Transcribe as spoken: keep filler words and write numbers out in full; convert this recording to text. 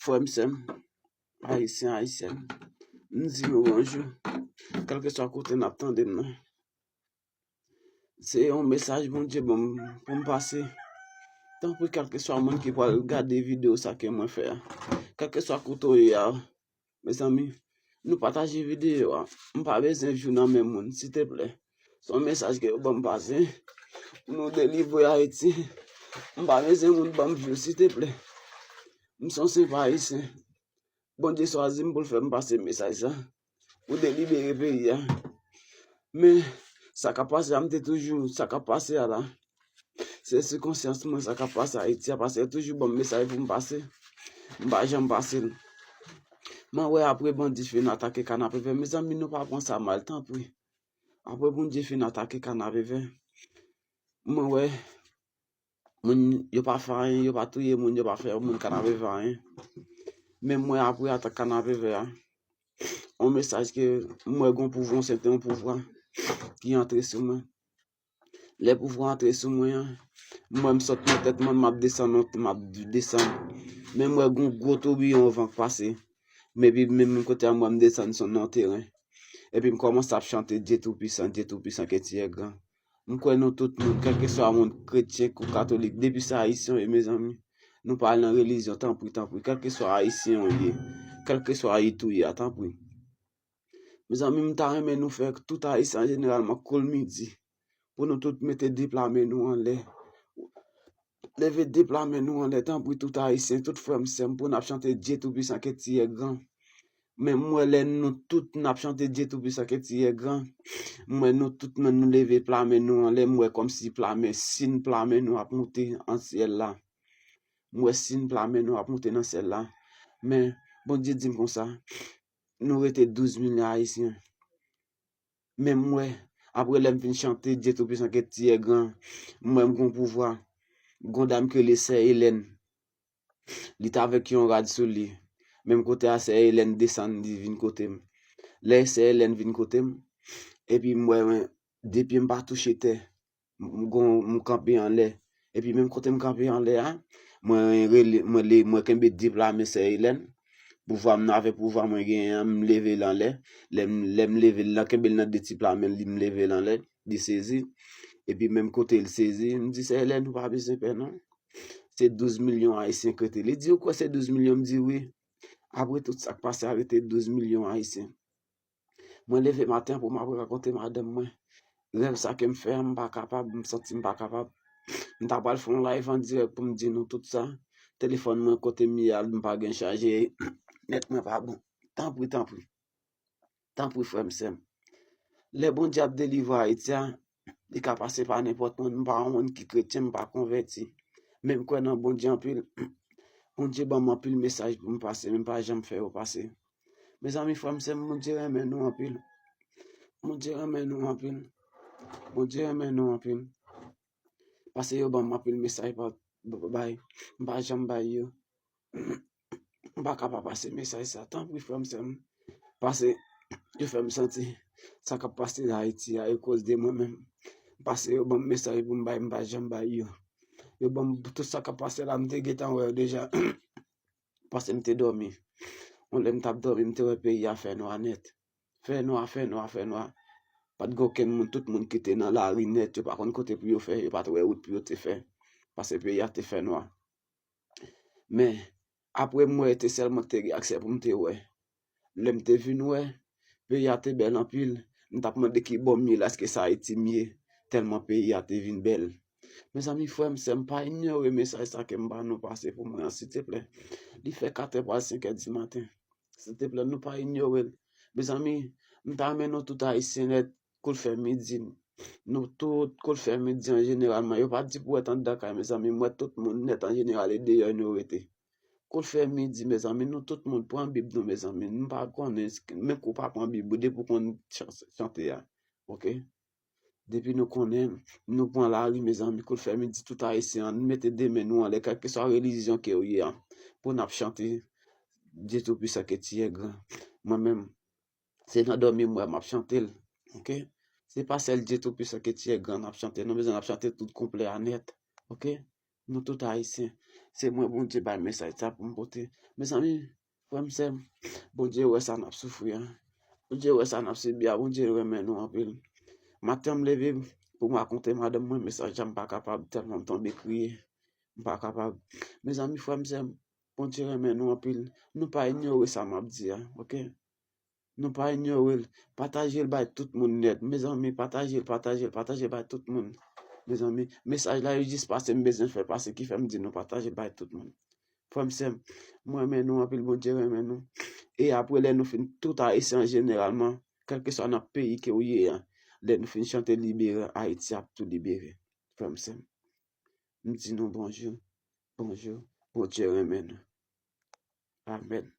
Frè m, sè m, Ayisyen, Ayisyèn, m di nou bonjou. Kèlkeswa kote n ap tande m nan, se yon mesaj Bondye ban m pou m pase. Tanpri, kèlkeswa moun ki pral gade videyo sa ke mwen fè a, kèlkeswa kote w ye a, mezanmi, nou pataje videyo a. M pa bezwen view nan men moun, silteplè. Se yon mesaj ke yo ban m pase pou nou delivre Ayiti. M pa bezwen moun ban m view, silteplè. M se yon senp Ayisyen. Bondye chwazi m pou l fè m pase mesaj sa, pou delibere peyi a. Men, sa k ap pase a, m te toujou, sa k ap pase a la, se sou konsyans mwen sa k ap pase Ayiti a, paske yo toujou ban m mesaj pou m pase. M pa janm pase l. Mwen wè apre bandi fin atake Kanapevè, mezanmi, nou pa pran sa mal, tanpri. Apre Bondye fin atake Kanapevè, mwen wè moun yo pa fè anyen, yo pa touye moun, yo pa fè moun Kanapevè anyen. Men mwen, apre atak Kanapevè a, yon mesaj ke mwen gon pouvwa, yon sèten yon pouvwa ki antre sou mwen. Lè pouvwa antre sou mwen an, mwen m sot nan tèt mwen, m ap desann, m ap desann. Men mwen gon gwo toubiyon van k pase. Men epi menm kote a mwen m desann sou nan teren. Epi m kòmanse ap chante Dye toupisan, Dye toupisan ke tu es gran. M kwè nou tout moun, kèlkeswa moun kretyen kou katolik, depi se Ayisyen w ye, mezanmi, nou pa al nan relijyon, tanpri, tanpri, kèlkeswa Ayisyen w ye, kèlkeswa it ou ye a, tanpri. Mezanmi, m ta renmen nou fè tout Ayisyen an jeneralman kou l midi, pou nou tout mete de pla men nou anlè. Leve de pla men nou anlè, tanpri, tout Ayisyen, tout frè m, sè m, pou n ap chante Dye toupisan ke tu es gran. Men m wè lè nou tout n ap chante Dye toupisan ke tu es gran, m wè nou tout men nou leve pla men nou anlè, m wè kòmsi pla men, sin pla men nou ap moute an syèl la. M wè sin pla men nou ap moute nan syèl la. Men Bondye di m konsa, nou rete douz milyon Ayisyen. Men m wè, apre lè m fin chante Dye toupisan ke tu es gran, m wè m gon pouvwa. Gon dam ki rele Sè Elèn. Li t avèk yon rad sou li. Menm kote a Sè Elèn desann, li vin kote m. Lè Sè Elèn vin kote m, epi m wè mwen, de pye m pa touche tè. M gon, m kanpe anlè. Epi menm kote m kanpe anlè a, mwen rele, mwen le, mwen kenbe de pla men Sè Elèn. Pouvwa m nan, avèk pouvwa mwen genyen an, m leve l anlè. Lè m, lè m leve l lan, kenbe l nan de ti pla men li, m leve l anlè, li sezi. Epi menm kote l sezi, m di, Sè Elèn, ou pa bezwen pè non. Se douz milyon Ayisyen k rete. Li di, ou kwè se douz milyon? M di, wi. Apre tout sa k pase a, rete douz milyon Ayisyen. Mwen leve maten an pou m ap rakonte madanm mwen rèv sa ke m fè an, m pa kapab, m santi m pa kapab. M ta pral fè yon live an dirèk pou m di nou tout sa. Telefòn mwen kote m ye a, m pa gen chaje, nèt mwen pa bon. Tanpri, tanpri. Tanpri, frè m, sè m. Lè Bondye ap delivre Ayiti a, li ka pase pa nenpòt moun. M pa yon moun ki kretyen, m pa konvèti. Men m kwè nan Bondye anpil. Bondye ban m anpil mesaj pou m pase, men m pa janm fè yo pase. Mezanmi, frè m, sè m, Bondye renmen nou anpil. Bondye renmen nou anpil. Bondye renmen nou anpil. Paske yo ban m anpil mesaj pa, bay. M pa janm bay yo. M pa ka pa pase mesaj sa. Tanpri, frè m, sè m. Paske yo fè m santi sa k ap pase Ayiti a, e koz de mwen menm. Paske yo ban m mesaj pou m bay, m pa janm bay yo. Yo ban m tout sa k ap pase la, m te gentan wè yo deja. Paske m te dòmi. Yon lè m t ap dòmi, m te wè peyi a fè nwa nèt. Fè nwa, fè nwa, fè nwa. Pa t gen okenn moun, tout moun ki te nan lari nèt, yo pa konn kote pou yo fè, yo pa t wè wout pou yo te fè. Paske peyi a te fè nwa. Men, apre m wè, te sèl mwen ki te gen aksè pou m te wè. Lè m te vin wè, peyi a te bèl anpil. M t ap mande ki bò m ye la, èske se Ayiti m ye? Tèlman peyi a te vin bèl. Mezanmi, frè m, sè m, pa inyore mesaj sa ke m ba nou pase pou mwen an, silteplè. Li fè kat è pral senk è di maten. Silteplè, nou pa inyore l. Mezanmi, m ta renmen nou tout Ayisyen nèt, kou l fè midi. Nou tout, kou l fè midi an jeneralman, yo pa di pou wèt anndan kay, mezanmi, m wè tout moun nèt an jeneral, e deyò nou rete. Kou l fè midi, mezanmi, nou tout moun pran Bib nou, mezanmi. M pa konnen, menm kou pa pran Bib ou, depi w konn chan-, chante a. Oke? Depi nou konnen, nou pran lari, mezanmi, kou l fè midi, tout Ayisyen an, nou mete de men nou anlè, kèlkeswa relijyon ke w ye a, pou n ap chante Dye toupisan ke tu es gran. Mwen menm, se nan dòmi m wè m ap chante l. Oke? Se pa sèl Dye toupisan ke tu es gran n ap chante. Nou bezwen n ap chante tout kouplè a nèt. Oke? Nou tout Ayisyen. Se mwen Bondye bay mesaj sa pou m pote. Mezanmi, frè m, sè m, Bondye wè sa n ap soufri a. Bondye wè sa n ap sibi a. Bondye renmen nou anpil. Maten m leve pou m rakonte madanm mwen mesaj sa, m pa kapab, tèlman m tonbe kriye. M pa kapab. Mezanmi, frè m, sè m, Bondye renmen nou anpil. Nou pa inyore sa m ap di a, oke? Nou pa inyore l. Pataje l bay tout moun nèt. Mezanmi, pataje l, pataje l, pataje l bay tout moun. Mezanmi, mesaj la yo jis pase, m bezwen fè pase, ki fè m di nou pataje l bay tout moun. Frè m, sè m, mwen renmen nou anpil, Bondye renmen nou. E apre, lè nou fin, tout Ayisyen jeneralman, kèlkeswa nan peyi ke w ye a, lè nou fin chante libere, Ayiti ap tou libere. Frè m, sè m, m di nou bonjou, bonjou, Bondye renmen nou. Amèn.